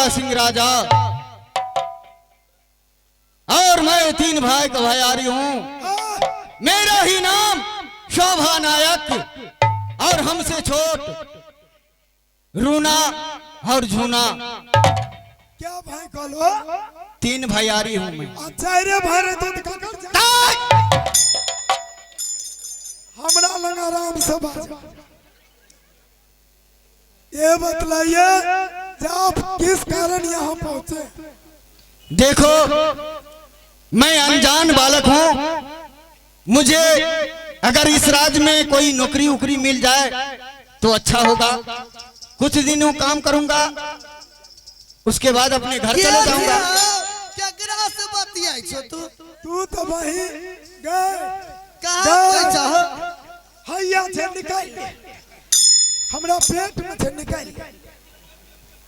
तारा सिंह राजा और मैं तीन भाई का भाईयारी हूँ। मेरा ही नाम शोभा नायक और हमसे छोट रूना और झूना। क्या भाई कहलो? तीन भाईयारी हूँ मैं। अच्छा रे भाई रे, तो ककर जा? हमरा लग आराम से बाज। ये बतलाइए जे आप किस कारण यहाँ पहुँचे? देखो, मैं अनजान बालक हूँ। मुझे अगर इस राज्य में कोई नौकरी उकरी मिल जाए तो अच्छा होगा। कुछ दिनों काम करूंगा, उसके बाद अपने घर चले जाऊंगा। केकरा से बतियाइ छो तू? तू तो वही गए। कहाँ जाइ छहो? हैया छे निकाल, हमरा पेट में छे निकाल।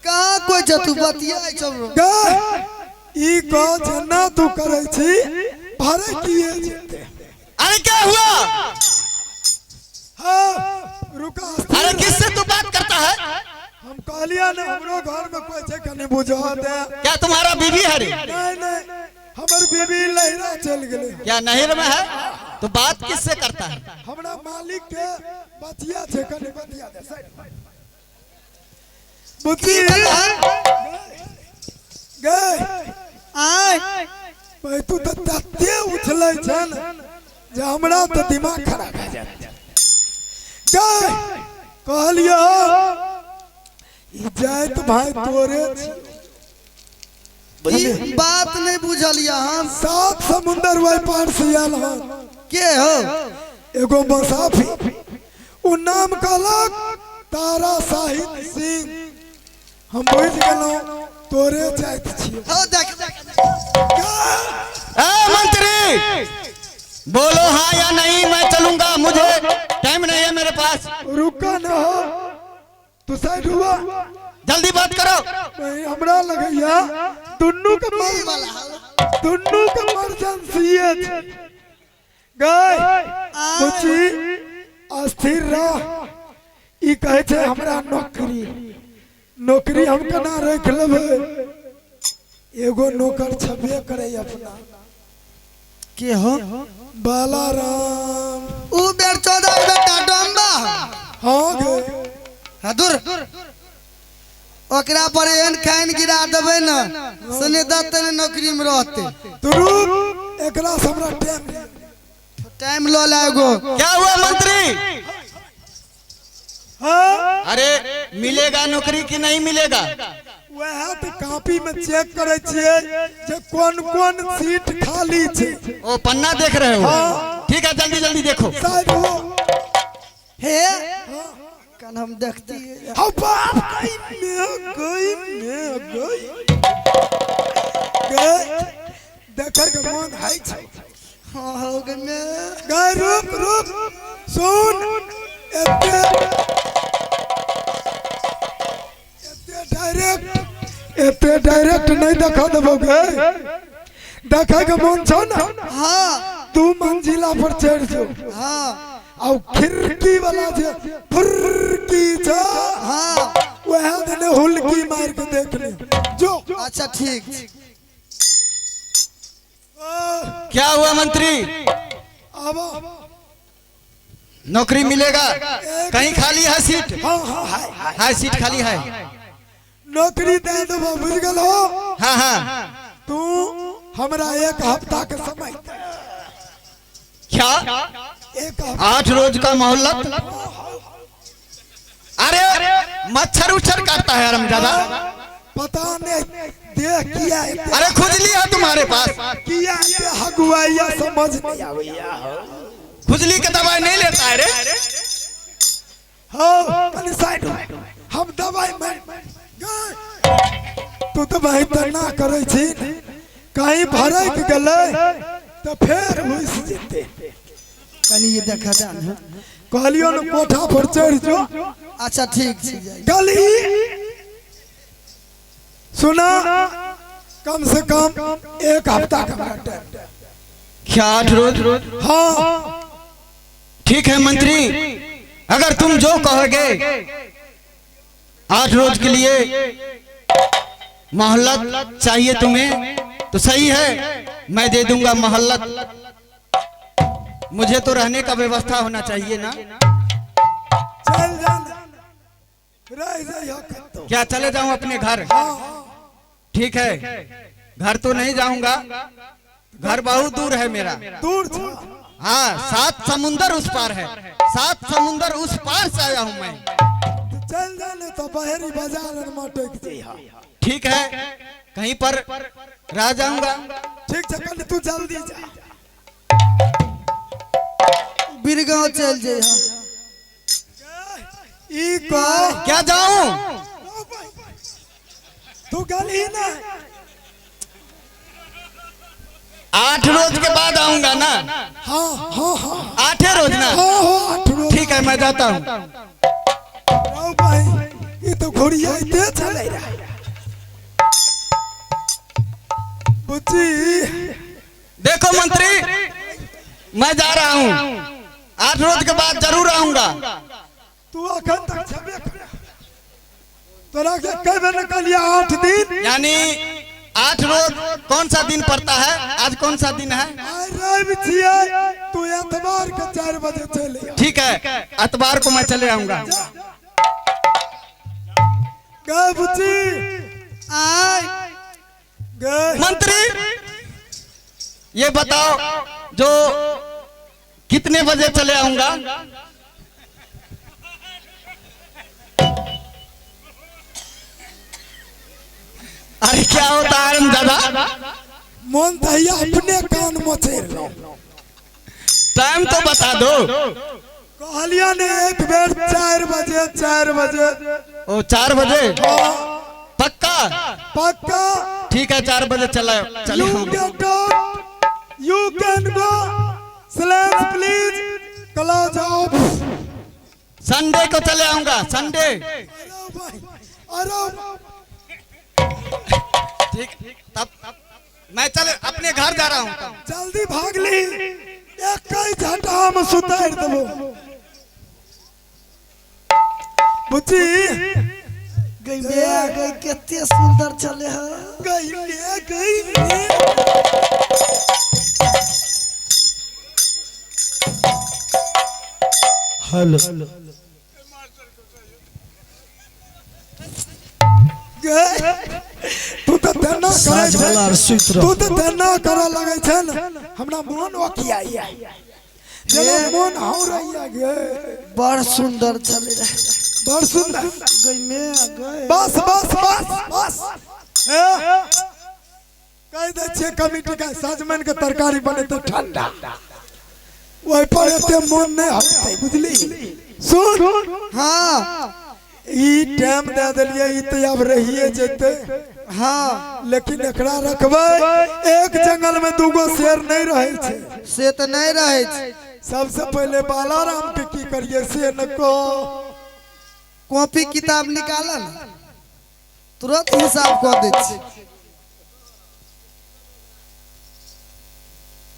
कहाँ कोई छो तू बतियाइ छो? गए ई कह जेना तू करै छी भरे किए जेते। अरे क्या हुआ? हाँ रुका। अरे किससे तू बात करता है? हम कहलिया ने हमरो घर में कोई छे कनी बुझा दे। क्या तुम्हारा बीवी है रे? नहीं नहीं, हमर बीबी लहरा चल गेले। क्या नहर में है? तो बात किससे करता है? हमरा मालिक के बतिया छे कनी बतिया दे। बुद्धि गए आय भाई, तू तो तते उछलै छै ने जे हमरा तो दिमाग खराब भए जायत। गए कहलियो ई जाइत भाई तोरे छी। ई बात नहीं बुझलिया हम। सात समुंदर वही पार से आयल हन। के हो? एगो मुसाफिर, उ नाम कहलक तारा साहिब सिंह। हम बुझि गेलहुँ तोरे जाइत छियौ। हो देख। ए मंत्री, बोलो हाँ या नहीं, मैं चलूंगा, मुझे टाइम नहीं है मेरे पास। रुका न हो, तू साइड हुआ। जल्दी बात करो। नहीं, हमरा लगैया दुनू के मर दुनू के इमरजेंसी छै। गए बुची अस्थिर रह। ई कहै छै हमरा नौकरी नौकरी हम केना राखि लेबै? एगो नौकर छबे करे अपना। के हो? बालाराम। उ बेर 14 बेटा डम्बा। हाँ गे। हाँ दूर। ओकरा पर एहन खाइन गिरा देबै ने सने दत्त ने नौकरी में रहते। तू रुक, एकरा से हमरा टाइम टाइम ल ला एगो। क्या हुआ मंत्री? हाँ अरे मिलेगा नौकरी कि नहीं मिलेगा? वह तो कॉपी में चेक करे छियै जे कोन कोन सीट खाली छै। ओ पन्ना देख रहे हो? हाँ। ठीक है, जल्दी जल्दी देखो। साइड हो। हे कन हम देखती है। हाँ बाप गई में गई में गई गई देखे के मन है छै। हाँ हो गए में। गई रुक रुक सुन, एते एते डायरेक्ट एते डायरेक्ट नहीं देखा देबो गे। देखे के मन छौ ना? हाँ। तू मंजिला पर चढ़ जो। हाँ। और खिड़की वाला जे फुर्की छा। हाँ। वह देने हुलकी मार के देख ले जो। अच्छा ठीक। क्या हुआ मंत्री? अब नौकरी मिलेगा? कहीं खाली है सीट? हाँ हाँ है। हाँ सीट खाली है। नौकरी दे देबो बुझ गेलो? हाँ हाँ। तू हमरा एक हफ्ता के समय दे। क्या? एक हफ्ता। 8 रोज का मोहलत? अरे मच्छर उच्छर काटता है हरामजादा। पता नहीं देख किया एते। अरे खुजली है तुम्हारे पास? किया एते हगुआइया समझ नहीं आबैया। खुजली के दवाई नहीं लेता है रे? हाँ कनी साइड हो। हम दवाई में गए। तू तो भाई तना करै छी, कहीं भरक गेलै तो फेर घुसि जेतै। कनी ये देखा जान। कहलियो ने कोठा पर चढ़ जो। अच्छा ठीक छै। गली सुना, कम से कम एक हफ्ता का टाइम। क्या 8 रोज? हाँ ठीक है मंत्री, अगर तुम जो कहोगे 8 रोज के लिए मोहलत चाहिए तुम्हें तो सही है, मैं दे दूंगा मोहलत। मुझे तो रहने का व्यवस्था होना चाहिए ना। चल जा, रह जाइए कत्तो। क्या चले जाऊं अपने घर? हाँ। ठीक है, घर तो नहीं जाऊंगा, घर बहुत दूर है मेरा। दूर छा। हाँ, 7 समुंदर उस पार है, 7 समुंदर उस पार से आया हूँ मैं। तो चल जाने तो बहरी बाजार में टेक जइहा। ठीक है, कहीं पर रह जाऊंगा। ठीक छै, कल तू जल्दी जा। बिरगांव चल जइहा। ई कह क्या जाऊं? तू गली ना। 8 रोज के बाद आऊंगा ना। हाँ हाँ हाँ, 8 रोज ना? हाँ हाँ, 8 रोज। ठीक है, मैं जाता हूँ। राव भाई, ये तो घोड़िया इते चले रहा। बुच्ची देखो मंत्री, मैं जा रहा हूँ, 8 रोज के बाद जरूर आऊंगा। तू अखन तक छबे कर। तोरा के कई बेर न कहलियै 8 दिन, यानी 8 रोज कौन सा दिन पड़ता है? आज कौन सा दिन है? आइ रवि छियै, तू एतवार के 4 बजे चलि आ। ठीक है, एतवार को मैं चले आऊंगा। गए बुच्ची, आय गए। मंत्री ये बताओ, जो कितने बजे चले आऊंगा? अरे क्या होता है दादा? मन तो हैया अपने कान मचेर लो। टाइम तो बता दो। कहलिया ने एक बेर 4 बजे, 4 बजे। ओ 4 बजे? हाँ। पक्का? पक्का। ठीक है, 4 बजे चले चले You get out, you can go, silence please, close off. Sunday को चले आऊंगा, संडे। अरे भाई, अरे ठीक, तब मैं चले अपने घर जा रहा हूँ। जल्दी भाग ली, एक ही झटका हम सुतार देबो। बुच्ची गई बे गई, कते सुंदर चले है। गई ले, गई ले। हेलो गए। तू तो तेना करे साँझ छै, वाला आर सुति रह। तू तो तेना करे लगे छै न, हमरा मन ओकियाइया, जेना मन हौरैया गे। बड़ सुंदर चले रहे, बड़ सुंदर। गई में गए। बस बस बस बस। ए कहि दै छियै कमिटी के सजमनि के तरकारी बनेतै ठंडा, ओहि पर एते मन नहि हौतै, बुझली? सुन, हाँ ई टाइम दे देलियै, ई तऽ आब रहिए जेतै। हाँ, लेकिन एकरा रखबै, एक जंगल में 2 शेर नहीं रहै छै। से तऽ नहीं रहै छै। सबसे पहले बालाराम के की करिए से न को। कॉपी किताब निकाल न, तुरंत हिसाब कऽ दै छी।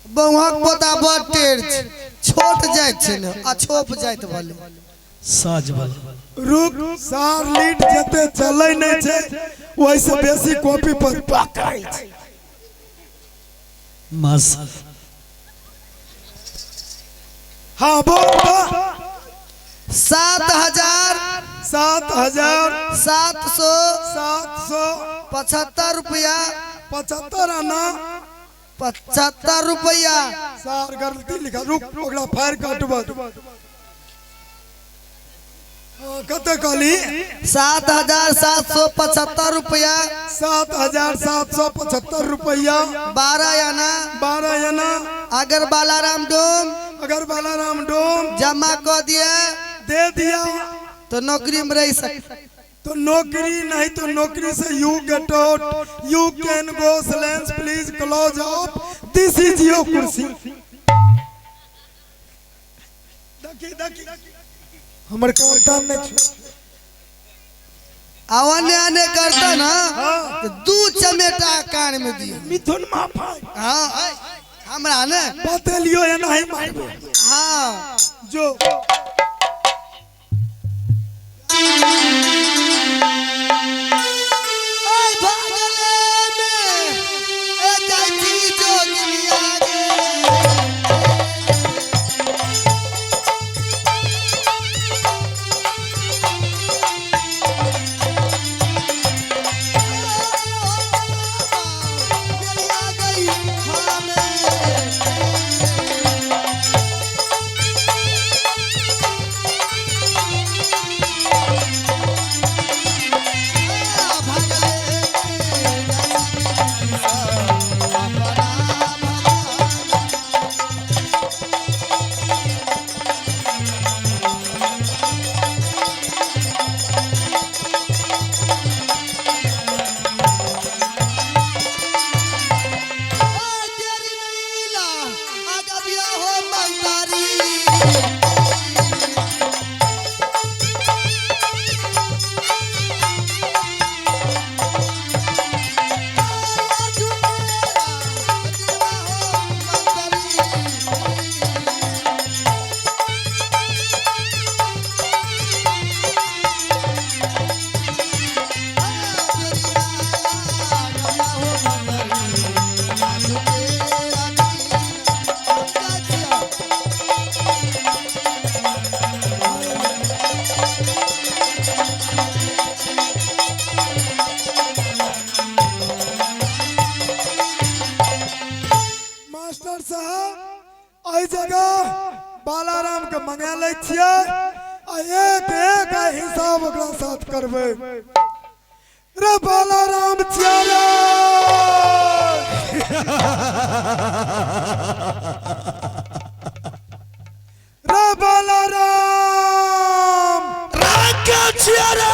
बौआक पोता बड़ टेढ़ छै, छोट जाइत छै ने, आ छोप जाइत भले। साँझ वाला रुक, सार लीड जते चलै नहीं छै, ओहिसे बेसी कॉपी पर पकड़ै छै। मास। हाँ बोल बोल। 7,000 7,700 775 रुपया, 75 आना, 75 रुपया। सार गलती लिखा, रुक ओकरा फायर काटबा। कते कहली? 7,775 रुपया, 7,775 रुपया, 12 आना, 12 आना। अगर बालाराम डोम, अगर बालाराम डोम जमा कर दिया, दे दिया तो नौकरी में रह सकते। तो नौकरी नहीं तो नौकरी से you get out, you can go, silence please, close off, this is your कुर्सी। देखी देखी हमर काम काम नहीं छो। आने आने करता ना तो 2 चमेटा कान में दियो। मिथुन माफा। हाँ हमरा ने बतेलियो या नहीं मारबो। हाँ जो आई भागल एहि जगह बालाराम के मंगा लै छियै आ एक एक हिसाब ओकरा साथ करबै। रे बालाराम छियै रे। रे बालाराम राग छियै रे।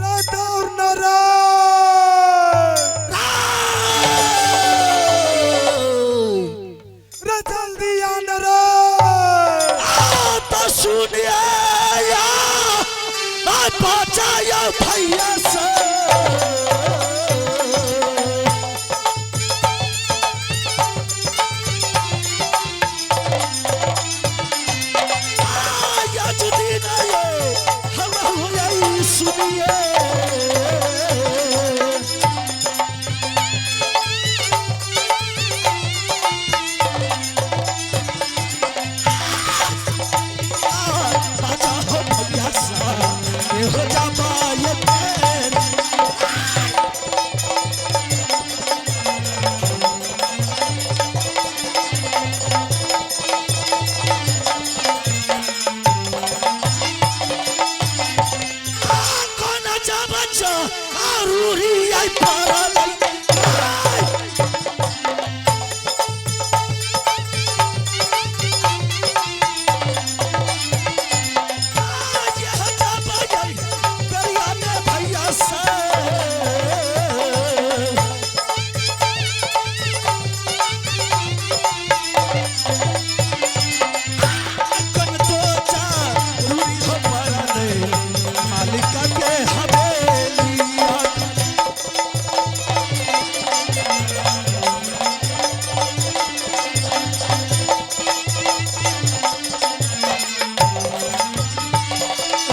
रे दौड़ न रे। रे जल्दी आ न रे। तो सुनिए बचाया भैया से। सुनिए बचाओ भैया सा हो जाबा ये तेरे। कोना जा बच्चा आरूरी आई पारा लई। भैया से कन तो चारूरी हो परले मालिका के हवेलिया।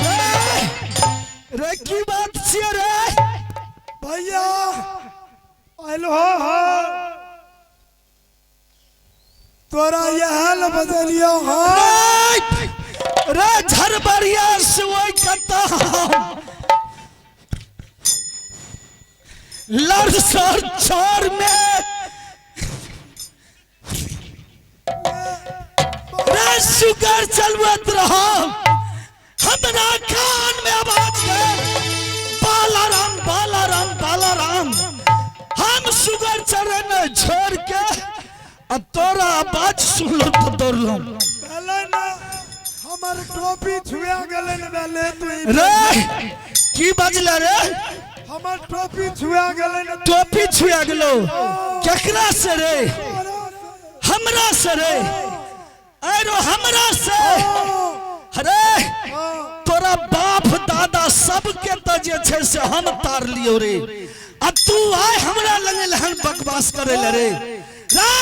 रे रे की बात छियै रे? भैया आयल हो हो तोरा यह ल बजलियो। हाँ रे रे झरबरिया से ओइ कता लड़ सर छोर में रे सुगर चलवत रहो। हमरा कान में आवाज गए बालाराम बालाराम बालाराम। हम सुगर चढ़े न छोड़ के आ तोरा आवाज सुनलो तो दौड़लो। पहले ना हमर टोपी छुआ गेलै न भेले तू ही। रे की बजले रे? हमर टोपी छुआ गेलै न। टोपी छुआ गेलो केकरा से रे? हमरा से रे? अरे हमरा से अरे तोरा बाप दादा सबके तो जे छै से हम तार लियो रे आ तू आय हमरा लगे लहन बकवास करे ले रे। रे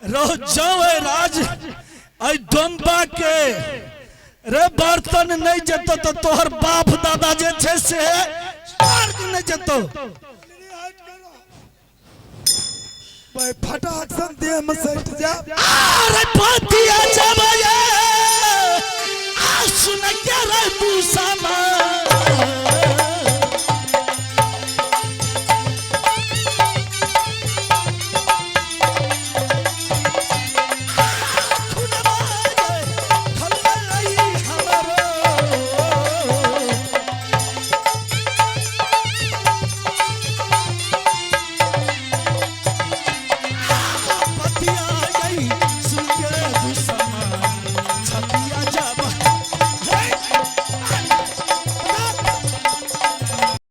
रहो जाओ ए राज ऐ डोम्बा के रे बर्तन नहीं जेतो तो तोहर बाप दादा जे छै से स्वर्ग नहीं जेतो। भाई फटाक सन देह में सट जा। अरे पतिया जब ये